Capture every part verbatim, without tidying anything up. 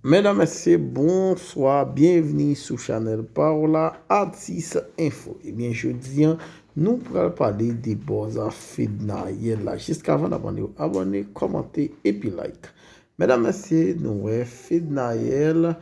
Medam, mesye, bonswa, byenvni sou chanèl pa w la, Atis Enfo. Ebyen, jodi a, nou pral pale de buzz a Fednaelle la. Jiskavan n ap ann yo, abòne, kòmante, epi like. Medam, mesye, nou wè Fednaelle,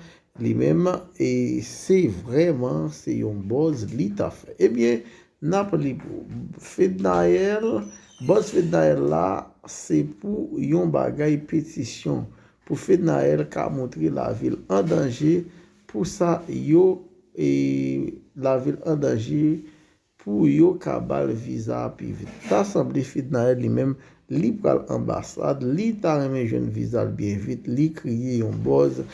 li menm, e se vrèman, se yon buzz li ta fè. Ebyen, n ap li pou Fednaelle, buzz Fednaelle la, se pou yon bagay petisyon. Pou Fednaelle ka montre lavil an danje, pou sa yo, e, lavil an danje, pou yo ka ba l viza a pi vit. Ta sanble Fednaelle li menm, li pral anbasad, li ta renmen jwenn viza l byen vit, li kreye yon buzz,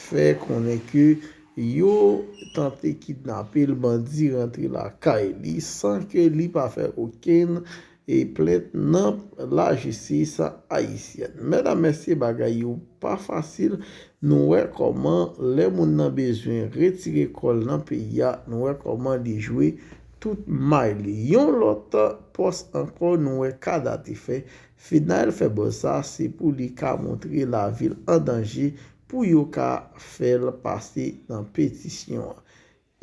fè konnen ke yo tante kidnape l, bandi rantre lakay li, san ke li pa fè okenn e plent nan lajistis ayisyèn. Medam, mesye, bagay yo pa fasil. Nou wè kòman lè moun nan bezwen retire kò l nan peyi a, nou wè kòman li jwe tout may li. Yon lòt pòs ankò, nou wè Kada te fè. Fednaelle fè buzz sa, se pou li ka montre lavil an danje pou yo ka fè l pase nan petisyon an.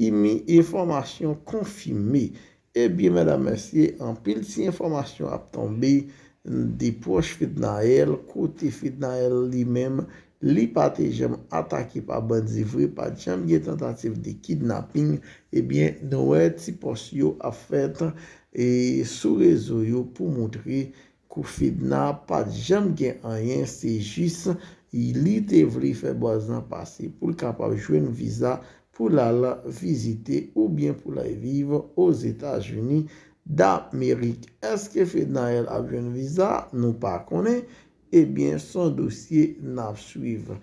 Imi, enfòmasyon konfime. Ebyen, medam, mesye, anpil ti enfòmasyon ap tonbe de pwòch Fednaelle, kote Fednaelle li menm, li pa te janm atake pa bandi vre, pa t janm gen tantativ de kidnaping. Ebyen, nou wè ti pòs yo ap fèt, e, sou rezo yo pou montre Kou Fedna pa t janm gen anyen, se jis li te vle fè buzz lan pase pou l kapab jwenn viza pou l al vizite oubyen pou l al viv Ozetazini Damerik. Èske Fednaelle ap jwenn viza? Nou pa konnen. Ebyen, se yon dosye n ap swiv.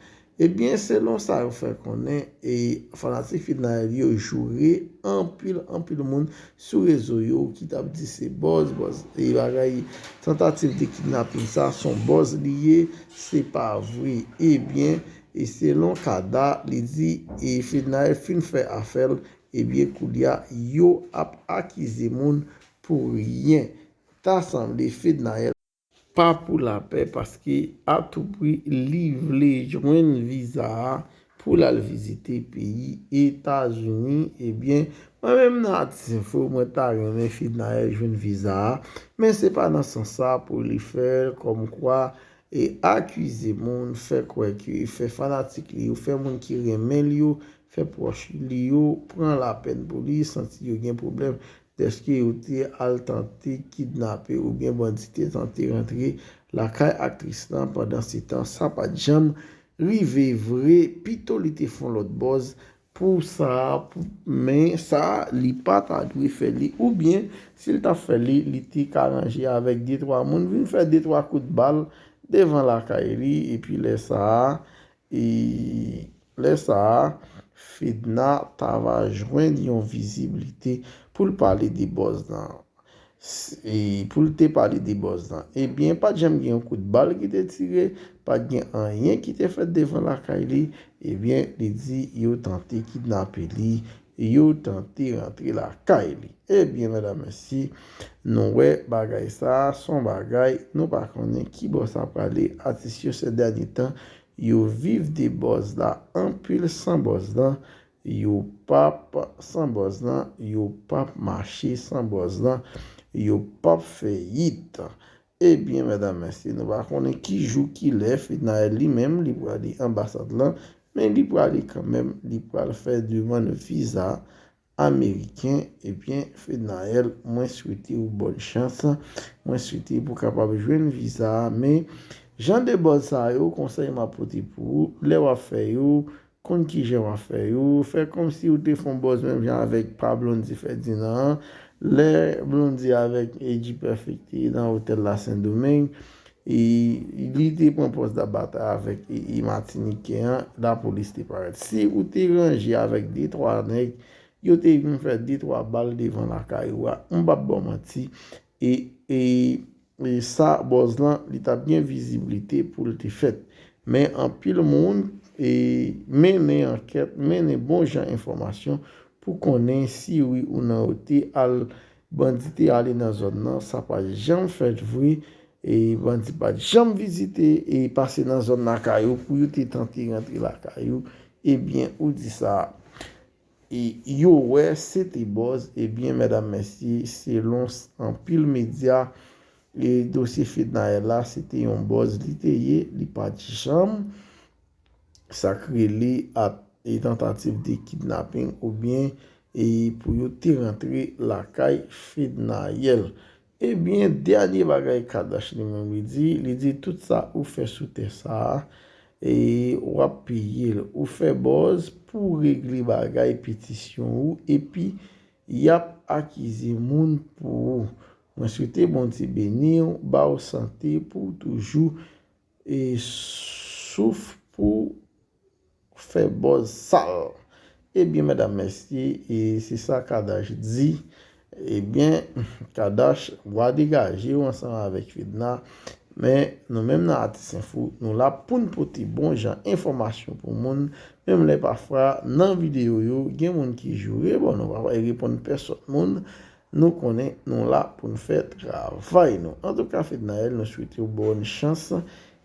Ebyen, selon sa yo fè konnen, e fanatik Fednaelle yo joure anpil, anpil moun sou rezo yo ki t ap di se buzz, buzz, e bagay, tantativ de kidnaping sa, se yon buzz li ye, se pa vre. Ebyen, e selon Kada, li di, e Fednaelle fin fè afè l, ebyen, koulye a, yo ap akize moun pou ryen. Ta sanble Fednaelle pa pou lapè, paske a tou pri li vle jwenn viza a pou l al vizite peyi Etazini. Ebyen, mwen menm nan Atis Enfo, mwen ta renmen Fednaelle jwenn viza a, men se pa nan sans sa pou li fè l kòmkwa e akize moun, fè kwè ke, fè fanatik li yo, fè moun ki renmen li yo, fè pwòch li yo pran lapèn pou li, santi yo gen pwoblèm dèske yo te al tante kidnape oubyen bandi te tante rantre lakay aktris lan. Pandansetan, sa pa t janm rive vre. Pito li te fè yon lòt buzz pou sa, pou, men sa, li pa ta dwe fè li. Oubyen, si l t ap fè li, li te ka ranje avèk de twa moun, vin fè de twa kout bal devan lakay li, epi lè sa a, e lè sa a, Fedna ta va jwenn yon vizibilite pou l pale de buzz lan. S-, e pou l te pale de buzz lan. Ebyen, pa t janm gen yon kout bal ki te tire, pa t gen anyen ki te fèt devan lakay li. Ebyen, li di yo tante kidnape li, yo tante rantre lakay li. Ebyen, medam, mesye, nou wè bagay sa a, se yon bagay, nou pa konnen ki bò sa prale. Atis yo, se dènye tan, yo viv de buzz la anpil, san buzz lan, yo p ap, san buzz lan, yo p ap mache, san buzz lan, yo p ap fè yit. Ebyen, medam, mesye, nou pa konnen ki jou, ki lè, Fednaelle li menm, li prale anbasad lan, men li prale kanmenm, li pral fè demann viza ameriken. Ebyen, Fednaelle, mwen swete w bòn chans, mwen swete pou w kapab jwenn viza a, men jan de buzz sa yo, konsèy m ap pote pou ou, lè w ap fè yo, konn kijan w ap fè yo, fè kòmsi w te fè yon buzz menm jan avèk pa Blondy Ferdinand an, lè Blondy avèk A G Perfect te nan otèl la Sendomeng, e li te pran pòz la batay avèk, e, e Matiniken an, lapolis te parèt. Si ou te ranje avèk de twa nèg, yo te vin fè de twa bal devan lakay ou a, m p ap ba w manti, e, e, e sa, buzz lan, li t ap gen vizibilite pou l te fèt. Men anpil moun, e, mennen ankèt, mennen bon jan enfòmasyon pou konnen si wi ou non yo te al, bandi te ale nan zòn nan, sa pa t janm fèt vre, e bandi pa t janm vizite e pase nan zòn lakay ou pou yo te tante rantre lakay ou, ebyen, ou di sa, e yo wè se te bòz, ebyen, medam, mesye, selon s- anpil medya, e dosye Fednaelle la, se te yon bòz li te ye, li pa t janm sa k rele at- e tantativ de kidnaping oubyen e pou yo te rantre lakay Fednaelle. Ebyen, dènye bagay Kadash li menm li di, li di tout sa ou fè sou tè sa a, e w ap peye l. Ou fè bòz pou w regle bagay petisyon ou, epi y ap akize moun pou ou. Mwen swete Bondye beni w, ba w sante pou w toujou e souf pou fè bòz sal. Ebyen, medam, mesye, e se sa Kadash di. Ebyen, Kadash, w a degaje w ansanm avèk Fedna. Men, nou menm nan Atis Enfo, nou la pou n pote bon jan enfòmasyon pou moun. Menm lè pafwa, nan videyo yo, gen moun ki joure, bon, nou pa pral reponn pèsòn moun. Nou konnen nou la pou n fè travay nou. Antouka, Fednaelle, nou swete w bòn chans.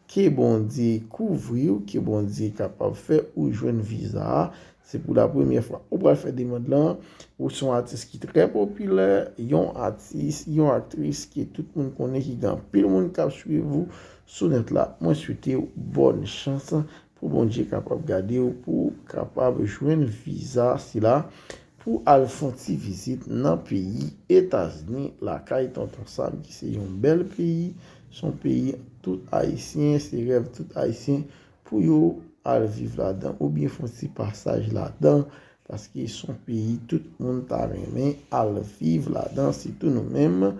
Ke Bondye kouvri w, ke Bondye kapab fè ou jwenn viza a. Se pou la premyè fwa ou pral fè demann lan. Ou se yon atis ki trè popilè, yon atis, yon aktris ke tout moun konnen, ki gen anpil moun k ap swiv ou sou nèt la. Mwen swete w bòn chans pou Bondye kapab gade w, pou w kapab jwenn viza sila pou al fè yon ti vizit nan peyi Etazini, lakay Tonton Sam, ki se yon bèl peyi, se yon peyi tout Ayisyen, se rèv tout Ayisyen pou yo al viv ladan oubyen fè yon ti pasaj ladan, paske se yon peyi tout moun ta renmen al viv ladan, sitou nou menm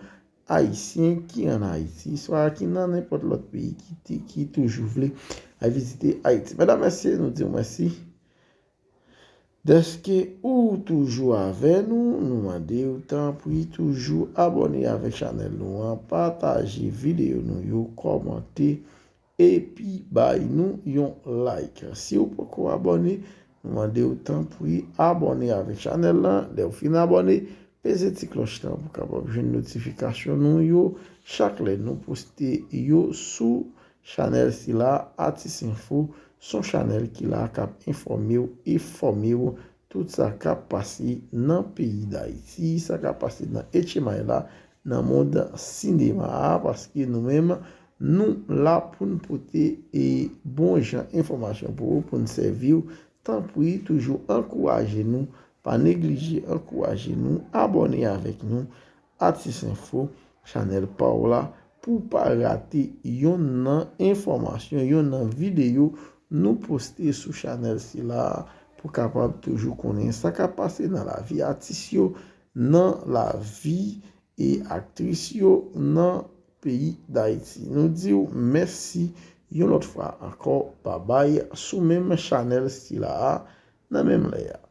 Ayisyen ki ann Ayiti, swa ki nan nenpòt lòt peyi ki, te- ki toujou vle al vizite Ayiti. Medam, mesye, nou di w mèsi dèske ou toujou avè nou. Nou mande w, tanpri, toujou abòne avèk chanèl nou an, pataje videyo nou yo, kòmante, epi bay nou yon like. Si w poko abòne, nou mande w, tanpri, abòne avèk chanèl lan. Lè w fin abòne, peze ti klòch lan pou w kapab jwenn notifikasyon nou yo chak lè nou poste yo sou chanèl sila, Atis Enfo. Se yon chanèl ki la k ap enfòme w e fòme w tout sa k ap pase nan peyi Dayiti, sa k ap pase nan H M I la, nan mond sinema a, paske nou menm, nou la pou n pote e bon jan enfòmasyon pou ou, pou n sèvi w. Tanpri, toujou ankouraje nou, pa neglije ankouraje nou, abòne avèk nou, Atis Enfo, chanèl pa w la, pou w pa rate yonn nan enfòmasyon, yonn nan videyo nou poste sou chanèl sila, pou w kapab toujou konnen sa k ap pase nan lavi atis yo, nan lavi e aktris yo nan peyi Dayiti. Nou di w mèsi yon lòt fwa ankò, babay, sou menm chanèl sila a, nan menm lè a.